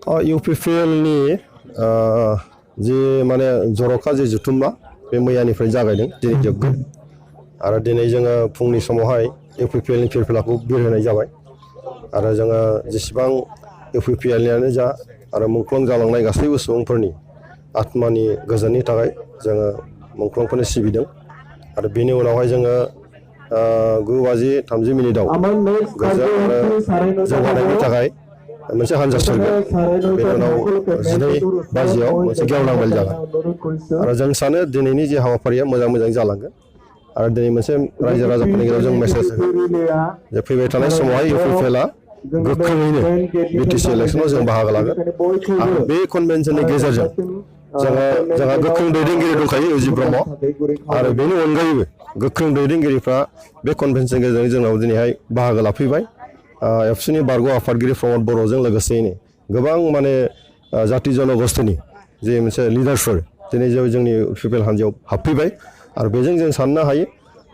इउपिपिएलनि जि माने जर'खा जि जुथुम्मा बे मैयानिफ्राय जागायदों दिनै जोबगोन आरो दिनै जोङो फुंनि समावहाय इउपिपिएलनि फिरफिलाखौ बिरहोनाय जाबाय आरो जोङो जेसेबां इउपिपिएलनियानो जा आरो मुंख्लं जालांनाय गासैबो सुबुंफोरनि आत्मानि गोजोननि थाखाय जोङो मुंख्लंफोरनो सिबिदों आरो बेनि उनावहाय जोङो 9:30 गोजोन आरो जौगानायनि थाखाय मोनसे हानजा सोरगोन बेनि उनाव 12 मोनसे गेवलां मेल जागोन आरो जों सानो दिनैनि जे हाबाफारिया मोजां जालांगोन आरो दिनै मोनसे रायजो राजाफोरनि गेजेराव जों मेसेज जे फैबाय थानाय समावहाय इउपिपिएलआ गोख्रोङैनो बिटिसि इलेक्सनाव जों बाहागो लागोन आरो बे कनभेनसननि गेजेरजों जोंहा गोख्रों दैदेनगिरि दंखायो इउजि ब्रह्म आरो बेनि अनगायैबो गोख्रों दैदेनगिरिफ्रा बे कनभेनसननि गेजेरजों जोंनाव दिनैहाय बाहागो लाफैबाय एबसुनि बारग' आफादगिरि प्रमद बर'जों लोगोसेयैनो गोबां माने जाति जनगोष्ठीनि जे मोनसे लिडारफोर दिनै जोंनि इउपिपिएल हान्जायाव हाबफैबाय आरो बेजों जों साननो हायो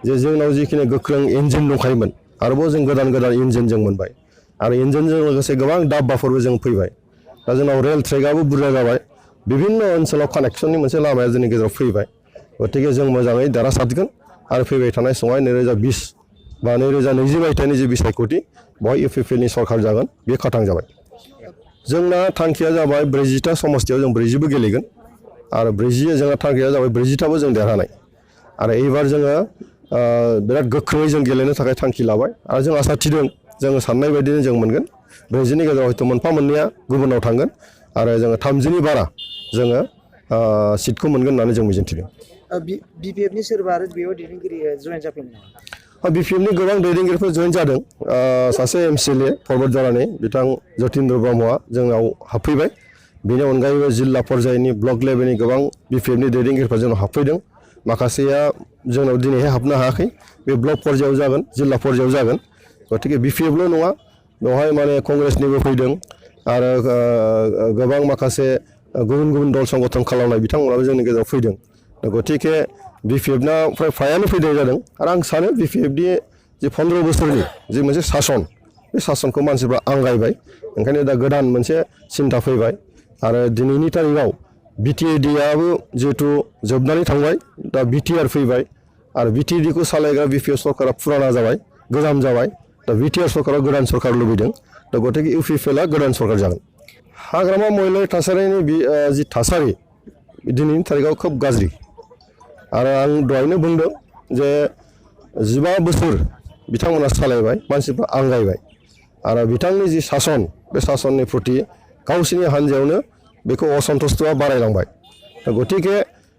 जे जोंनाव जिखिनि गोख्रों इन्जिन दंखायोमोन आरोबाव जों गोदान इन्जिन जों मोनबाय आरो इन्जिनजों लोगोसे गोबां दाब्बाफोरबो जों फैबाय दा जोंनाव रेल ट्रेकआबो बुरजा जाबाय विभिन्न ओनसोलाव कानेक्सननि मोनसे लामाया जोंनि गेजेराव फैबाय गतिके जों मोजाङै देरहासारगोन आरो फैबाय थानाय समावहाय 2020 बा 2020 मायथाइनि जे बिसायख'थि बेवहाय इउपिपिएलनि सरकार जागोन बे खाथां जाबाय जोंना थांखिया जाबाय 40टा समस्थियाव जों 40बो गेलेगोन आरो 40 जोंहा थांखिया जाबाय 40टाबो जों देरहानाय आरो एबार जोङो बिराद गोख्रोङै जों गेलेनो थाखाय थांखि लाबाय आरो जों आसा थिदों जोङो साननाय बायदिनो जों मोनगोन 40नि गेजेराव हयथ' मोनफा मोननैया गुबुनाव थांगोन आरो जोङो 30नि बारा जोङो सिटखौ मोनगोन होननानै जों मिजिंथिदों बिपिएफनि सोरबा आरो बेयाव दैदेनगिरि जयेन जाफैनाय नामा बिपिएफनि गोबां दैदेनगिरिफोर जयेन जादों सासे एमसिएलए पर्बत जरानि बिथां जतिन्द्र ब्रह्मआ जोंनाव हाबफैबाय बेनि अनगायैबो जिल्ला पर्यायनि ब्लक लेभेलनि गोबां बिपिएफनि दैदेनगिरिफोर जोंनाव हाबफैदों माखासेया जोंनाव दिनैहाय हाबनो हायाखै बे ब्लक पर्यायाव जागोन जिल्ला पर्यायाव जागोन गतिके बिपिएफल' नङा बेवहाय माने कंग्रेसनिबो फैदों आरो गोबां माखासे गुबुन दल संगठन खालामनाय बिथांमोनाबो जोंनि गेजेराव फैदों गतिके बिपिएफना फ्रायानो फैनाय जादों आरो आं सानो बिपिएफनि जे 15 बोसोरनि जे मोनसे सासन बे सासनखौ मानसिफ्रा आंगायबाय ओंखायनो दा गोदान मोनसे सिन्था फैबाय आरो दिनैनि तारिखआव बिटिएडिआबो जिहेतु जोबनानै थांबाय दा बिटिआर फैबाय आरो बिटिएडिखौ सालायग्रा बिपिएफ सरकारा फुराना जाबाय गोजाम जाबाय दा बिटिआर सरकारा गोदान सरकार लुबैदों दा गतिके इउपिपिएलआ गोदान सरकार जागोन हाग्रामा महिलारि थासारिनि जि थासारि दिनैनि तारिखआव खोब गाज्रि आरो आं दहायनो बुंदों जे 15 बोसोर बिथांमोना सालायबाय मानसिफ्रा आंगायबाय आरो बिथांनि जि सासन बे सासननि प्रति गावसिनि हान्जायावनो बेखौ असन्तुष्टआ बारायलांबाय गतिके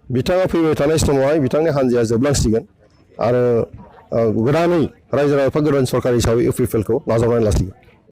बिथाङा फैबाय थानाय समावहाय बिथांनि हान्जाया जोबलांसिगोन आरो गोदानै रायजो राजाफ्रा गोदान सरकार हिसाबै इउपिपिएलखौ नाजावनानै लासिगोन